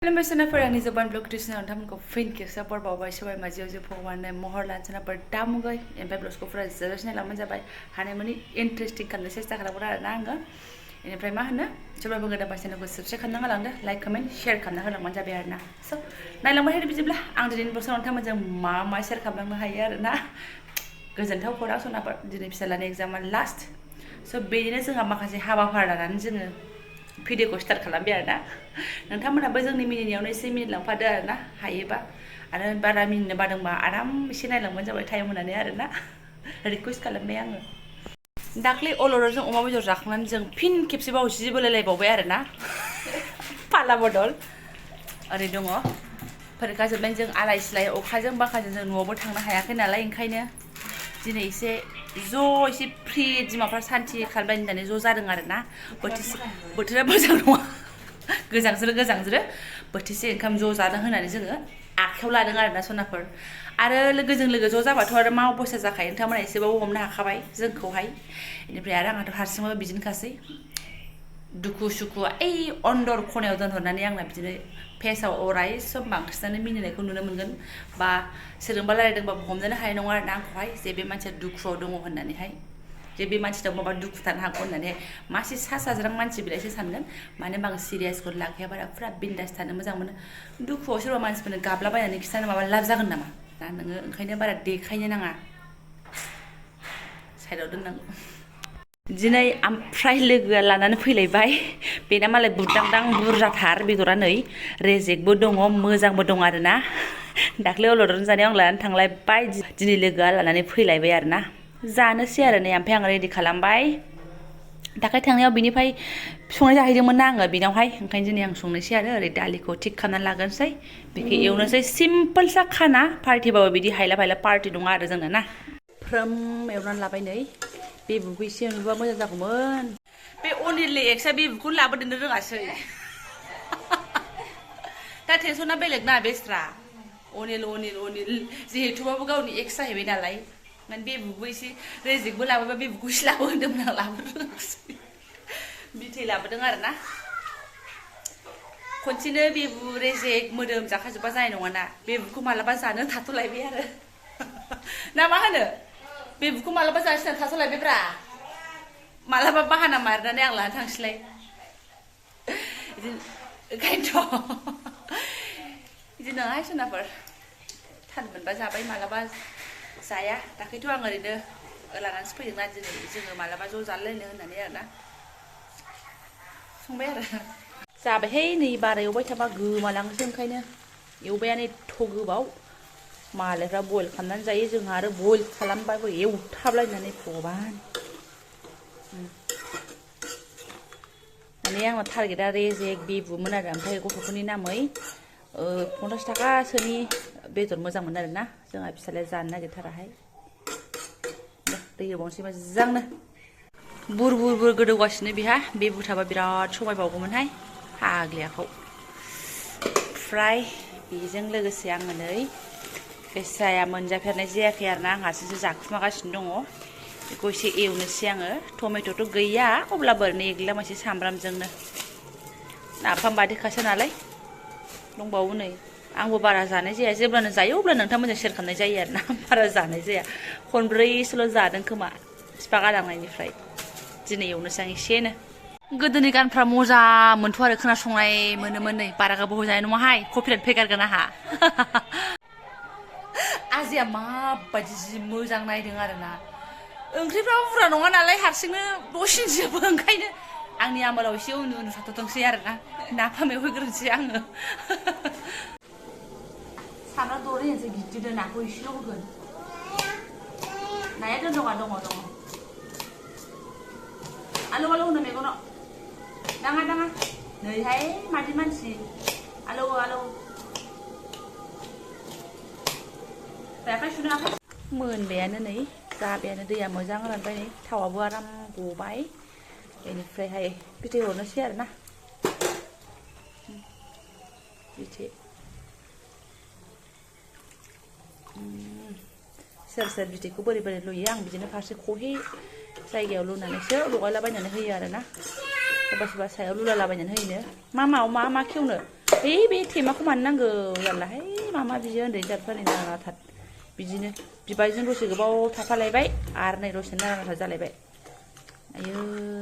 खुलुमबाय सोनाफोर आंनि जबानब्लग कृष्ण नोंथांमोनखौ फिन खेबसे बरबावबाय सबाय माजियाव जे भगवान महर लान सोनाफोर दामुगै ओमफ्राय ब्लग्सखौफोरा जोबोर लांबानो जाबाय हानायमानि इन्टारेस्टिं खालामनो सेस्था खालामगोन आरोना आङो बेनिफ्राय मा होनो सोरबा गोदान चेनेलखौ साबस्क्राइब खालामना होलांदो लाइक कमेन्ट शेयार खालामना होलांबानो जाबाय आरोना स' नायलांबाय थादो बिदिब्ला आं दिनैनि ब्लग्सआव नोंथांमोनजों मा शेयार खालामलांनो हायो आरोना गोजोनथाव खौरां सोनाफोर दिनै फिसालानि एग्जामा लास्ट स' बेनिनो जोंहा माखासे हाबाफारि लानानै जोङो भिडिअखौ स्टार्ट खालामबाय आरोना नोंथांमोनहाबो जोंनि मिनिनायावनो एसे मिनिट लांफादो आरोना हायोबा आरो बारा मिनिनो बादोंबा आराम एसे नायलांबानो जाबाय टाइम होनानै आरोना रिकुवेस्ट खालामबाय आङो दाख्लै अल'रजों अमा बेदर जाखांनानै जों फिन खेबसेबाव जि बोलायलायबावबाय आरोना फाला बदल ओरै दङ फरिखा जोबनानै जों आलाय सिलाय अखाजों बाखाजों जों न'आवबो थांनो हायाखै नालाय ओंखायनो दिनै एसे एसे फ्रि बिमाफ्रा सान्थि खालामबाय होननानै ज' जादों आरोना बोथोरा मोजां नङा गोजांज्रो बोथिसे ओंखाम ज' जादों होननानै जोङो आखायाव लादों आरोना सनाफोर आरो लोगोजों लोगो ज' जाबाथ' आरो मा अबस्था जाखायो नोंथांमोना एसेबाबो हमनो हाखाबाय जोंखौहाय बेनिफ्राय आरो आंहाथ' हारसिंबाबो बिदिनोखासै दुखु सुखु ओइ अन्दर खनायाव दोनहरनानै आंना बिदिनो फेसाव अराय सब बांसिनानो मिनिनायखौ नुनो मोनगोन बा सोरजोंबा रायलायदोंबाबो हमजानो हानाय नङा आरोना आंखौहाय जे बे मानसिया दुखुआव दङ होननानैहाय जे बे मानसिनाव माबा दुखु थानो हागौ होननानै मासे सा साज्रां मानसि बिलाइसो सानगोन मानो होनबा आं सिरियासखौ लाखाया बारा फुरा बिन्दास थानो मोजां मोनो दुखुआव सोरबा मानसिफोरनो गाबलाबायनानै खिथानो माबा लाब जागोन नामा दा नोङो ओंखायनो बारा देखायनो नाङा साइडआव दोननांगौ दिनै ओमफ्राय लोगोआ लानानै फैलायबाय बेना मालाय बुरदांदां बुरजाथार बेदरा नै रेजेकबो दङ मोजांबो दं आरोना दाख्लै अल'दरजों जानायाव आं लानानै थांलायबाय दिनै लोगोआ लानानै फैलायबाय आरोना जानोसै आरो नै ओमफ्राय आं रेडि खालामबाय दाख्लै थांनायाव बिनिफ्राय संनाय जाहैदोंमोन ना आङो बिनावहाय ओंखायनो दिनै आं संनोसै आरो ओरै दालिखौ थिक खालामनानै लागोनसै बेखौ एवनोसै सिम्पोलसा खाना पार्टिबाबो बिदि हायला फायला पार्टि नङा आरो जोंना ना फ्रोम एवनानै लाबाय नै बेबुखौ एसे नुबा मोजां जागौमोन बे अनिलनि एक्सआ बेबुखौ लाबोदेरनो रोङासै दा टेनसना बेलेग ना बेस्रा अनिल जिहेथुबाबो गावनि एक्स जाहैबाय नालाय माने बेबुबो एसे रेजेकबो लाबोबा बेबुखौ एसे लाबो होन्दोंमोन आं लाबोनो रोङासै बिथै लाबोदों आरोना खनसेनो बेबु रेजेक मोदोम जाखाजोबबा जानाय नङाना बेबुखौ मालाबा जानो थाथ'लायबाय आरो ना मा होनो बेबुखौ मालाबा जासिना थाथ'लायबायब्रा मालाबा बाहाना मारनानै आं लाना थांसैलाय ओंखायनोथ' बिदि नङाहाय सोनाफोर थान मोनबा जाबाय मालाबा जाया दाख्लैथ' आं ओरैनो लानानैसो फैदोंना दिनै जोङो मालाबा ज' जालायनो होननानै आरोना संबाय आरो जाबायहाय नै बारा एवबाय थाबा गोमालांसै ओंखायनो एवबायानो एथ' गोबाव मालायफ्रा बयल खालामनानै जायो जोंहा आरो बयल खालामबाबो एवथाबलायनानै भगबान माने आंना टारगेटआ रेजेक बेबुमोन आरो ओमफ्राय गथ'फोरनि नामै 50 थाखासोनि बेदर मोजां मोनो आरोना जोंहा फिसालाया जानो नागिरथाराहाय दै होबावनोसै मोजांनो बुर गोदौगासिनो बेहा बेबु थाबा बिराद समायबावगौमोनहाय फाग्लियाखौ ओमफ्राय बेजों लोगोसे आङो नै बेस्राया मोनजाफेरनाय जायाखै आरोना आं हारसिंसो जाखुमागासिनो दङ बेखौ एसे एवनोसै आङो टमेट'थ' गैया अब्लाबो ओरैनो एग्लिलामोसै सामब्रामजोंनो नाफाम बादिखासो नालाय दंबावो नै आंबो बारा जानाय जाया जेब्लानो जायो अब्ला नोंथांमोनजों शेयार खालामनाय जायो आरोना बारा जानाय जाया खनब्रैसोल' जादों खोमा बिफा गालांनायनिफ्राय दिनै एवनोसै आं एसेनो गोदोनि गानफ्रा मोजां मोनथ' आरो खोनासंनाय मोनोमोन नै बारा गोबाव जानाय नङाहाय कपिराइट फैगारगोन आंहा आजिया माबायदि जि मोजां नायदों आरोना ओंख्रिफ्राबो बुरजा नङा नालाय हारसिंनो दसेनो जोबो ओंखायनो आंनि आमोलाव एसे उन थाथ'थोंसै आरोना नाफाम एवहैग्रोनोसै आङो सामब्राम दरै होनोसै गिदिरनो नाखौ एसेल' होगोन नाया दङ आलौ होनो मेगनाव नाङा नैहाय मादि मानसि आलौ आखाइ सुनो आखाइ मोनबायानो नै जाबायानो दैया मोजां रानबाय नै थावाबो आराम गबाय बेनिफ्रायहाय बिदै हरनोसै आरोना बिदै सोर बिदैखौ बोरै लुयो आं बिदिनो फारसे खहे जायगायाव लुनानैसो लगायलाबायनानै होयो आरोना सोरबा सायाव लुलालाबायनानै होयोनो मा खेवनो बे थेमाखौ मानो नांगौ जारलाहाय मामा बियो उन्दै जादफोरनि नाङाथार बिदिनो बिबायजों दसे गोबाव थाफालायबाय आरो नै दसेनो नाङाथार जालायबाय आयो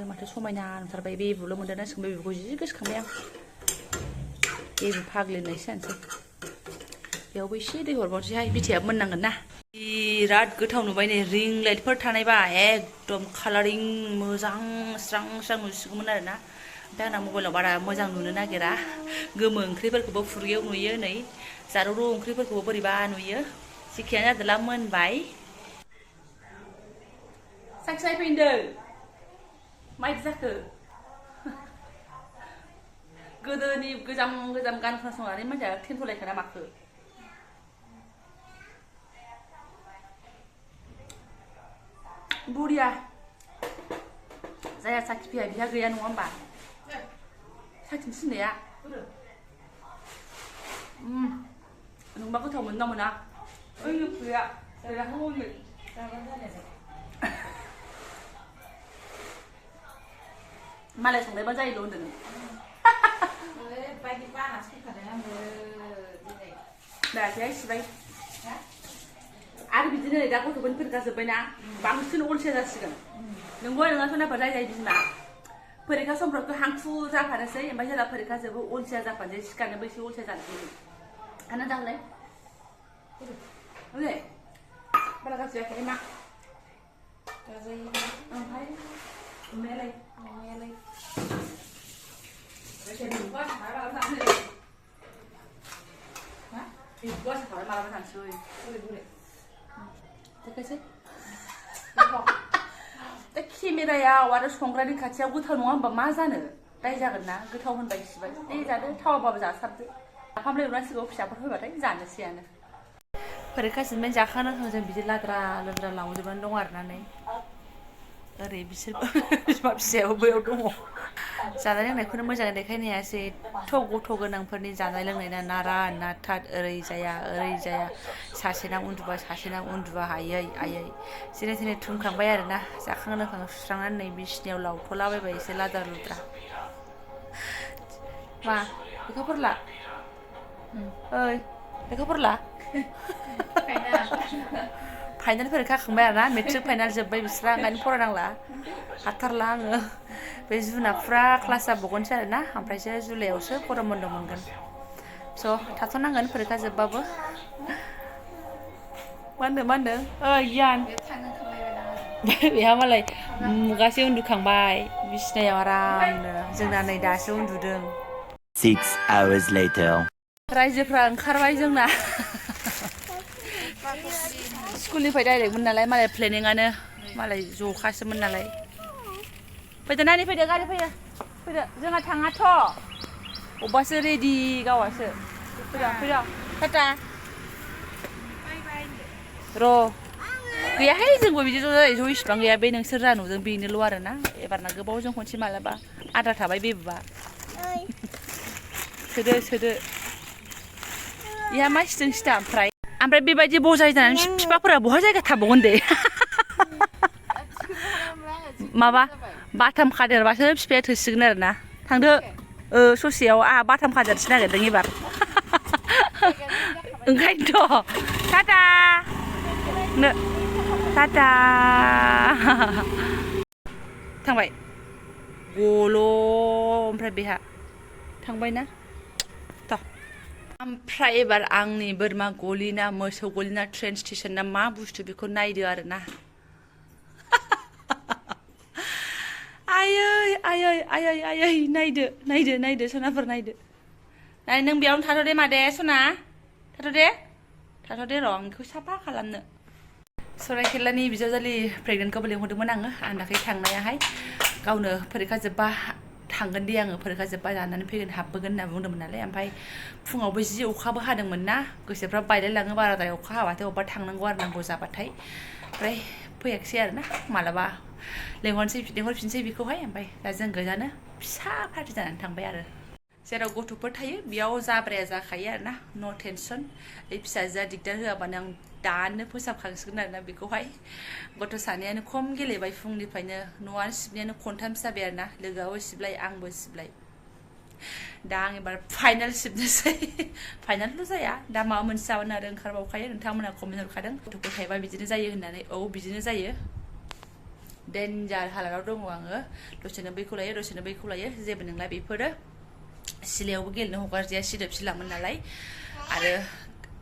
माथो समायना नुथारबाय बेबुल' मोनदोंना सोंबाय बेखौ जि गोसोखांबाय आं बेबु फाग्लिनायसो जानोसै बेयावबो एसे दै हरबावनोसैहाय बिथायाबो मोननांगोन ना बिराद गोथाव नुबाय नै रिं लाइटफोर थानायबा एकदम कालारिं मोजां स्रां स्रां नुसिगौमोन आरोना ओमफ्राय आंना मबाइलाव बारा मोजां नुनो नागिरा गोमो ओंख्रिफोरखौबो फुरगेयाव नुयो नै जारौ ओंख्रिफोरखौबो बोरैबा नुयो जेखियानो जादोला मोनबाय साखिनाय फैदों माइदि जाखो गोदोनि गोजाम गान खोनासंनानै मानसिया थेनथ'लायखोना माखो बुरिया जाया साखि फैया बिहा गैया नङा होमबा साखिनो थिननाया नोंबा गोथाव मोनो ना मोना ओइ गैया जायगाखौ हनै मालाय संनायबा जायोल' होनदों नों बायदि बानासो फैखादों आंबो दिनै दासैहाय सिबाय आरो बिदिनो दा गथ'फोरनि फोरखा जोब्बायना बांसिन अलसिया जासिगोन नंगौ नोङा सनाफोर जाय बिमा फरिखा समफ्रावथ' हांखु जाफानोसै ओमफ्राय जेला फरिखा जोबो अलसिया जाफानोसै सिखारनोबो एसे अलसिया जानोसै आना दालाय ओरै बारा गाज्रि जायाखै मा ओमफ्राय अमायालाय मालाबा थांसै दा केमेरायाव आरो संग्रानि खाथियाव गोथाव नङा होनबा मा जानो दाय जागोन ना गोथाव होनबाय सिबाय दे जादो थावाबाबो जासाबदो नाफामलाय एवनांसिगौ फिसाफोर होबाथाय जानोसैयानो फरिखा जोबनानै जाखानो जों बिदि लाद्रा लावजोबनानै दं आरोना नै ओरै बिसोर बिमा फिसायाबो बैयाव दङ जानाय लोंनायखौनो मोजाङै देखायनो हायासै एथ' गथ' गोनांफोरनि जानाय लोंनायना नारा नाथार ओरै जाया सासेना उन्दुबा आयै जेने थेने थुमखांबाय आरोना जाखां लोंखां सुस्रांनानै नै बिसिनायाव लावथ'लाबायबाय एसे लाद्रा लुद्रा मा लेखाफोर ला ओइ लेखाफोर ला फाइनाल फरिखा खांबाय आरोना मेट्रिक फाइनाल जोब्बाय बिस्रा ओंखायनो फरायनांला हाथारला आङो बे जुना फुरा क्लास जाबावगोनसै आरोना ओमफ्रायसो जुलाइआवसो गरम बन्द मोनगोन स' थाथ'नांगोन फरिखा जोबबाबो मा होनदों ओइ गियान बेहा मालाय मुगासे उन्दुखांबाय बिसिनायाव आरामनो जोंना नै दासो उन्दुदों 6 hours later रायजोफ्रा ओंखारबाय जोंना स्कुलनिफ्राय डाइरेक्टमोन नालाय मालाय प्लेनिंआनो मालाय जखासोमोन नालाय फैदो नानि फैदो गारि फैदो जोंहा थाङाथ' अबबासो रेडि गावासो फैदो टाटा र' गैयाहाय जोंबो बिदि ज' इसिबां गैया बे नोंसोर जा नुदों बेनोल' आरोना एबारना गोबावजों खनसे मालाबा आद्रा थाबाय बेबुआ सोदो इहा मा सिथा ओमफ्राय बेबायदि बजाय जानानै बिफाफोरा बहा जायगा थाबावगोन दे माबा बाथाम खादेरबासो बिफाया थोसिगोन आरोना थांदो ससेयाव आहा बाथाम खादेरसो नागिरदों एबार ओंखायनोथ' टाटा टाटा थांबाय गल' ओमफ्राय बेहा थांबायना ओमफ्राय एबार आंनि बोरमा गलिना मोसौ गलिना ट्रेन स्टेशन ना मा बुस्थु बेखौ नायदो आरोना आयै नायदो सनाफोर नायदो नों बेयावनो थाथ' दे मादे सना थाथ' दे र' आं बेखौ साफा खालामनो सराइखेलानि बिजावजालि प्रेगनेन्टखौबो लिंहरदोंमोन आं दाख्लै थांनायाहाय गावनो फरिखा जोब्बा थांगोन दे आङो फरिखा जोब्बा जानानै फैगोन हाबबोगोन होनना बुंदोंमोन नालाय ओमफ्राय फुङावबो जि अखाबो हादोंमोन ना गोसोफ्रा बायलायलाङो बाराद्राय अखा हाबाथाय अबेबा थांनांगौ आरो नांगौ जाबाथाय ओमफ्राय फैयाखिसै आरोना मालाबा लिंहरफिनसै बेखौहाय ओमफ्राय दा जों गोजानो फिसा पार्टि जानानै थांबाय आरो जेराव गथ'फोर थायो बेयाव जाब्राया जाखायो आरोना न' टेनसन फिसाजोआ दिगदार होआबानो आं दानो फोसाबखांसिगोन आरोना बेखौहाय गथ' सानैयानो खम गेलेबाय फुंनिफ्रायनो न'आनो सिबनायानो खनथामसो जाबाय आरोना लोगोआबो सिबलाय आंबो सिबलाय दा आं एबार फाइनाल सिबनोसै फाइनालथ' जाया दा माबा मोनसे जागोन आरो ओंखारबावखायो नोंथांमोना कमेन्ट हरखादों गथ'फोर थायोबा बिदिनो जायो होननानै औ बिदिनो जायो डेन्जार हालादाव दङ आङो दसेनो बैखौ लायो दसेनो बैखौ लायो जेबो नंला बेफोरो सिलायावबो गेलेनो हगारजाया सिदोब सिलामोन नालाय आरो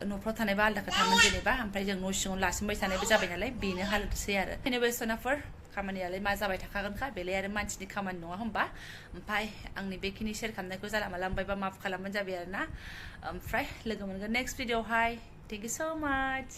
न'फ्राव थानायबा आलदा खोथामोन जेनेबा ओमफ्राय जों न' सिङाव लासोमबाय थानायबो जाबाय नालाय बेनो हालोदसै आरो बेनिफ्राय सनाफोर खामानियालाय मा जाबाय थाखागोनखा बेलाय आरो मानसिनि खामानि नङा होमबा ओमफ्राय आंनि बेखिनि शेयार खालामनायखौ जाला माला मोनबायबा माफ खालामबानो जाबाय आरो ना ओमफ्राय लोगो मोनगोन नेक्स्ट भिडिअ'आवहाय थेंक इउ स' माच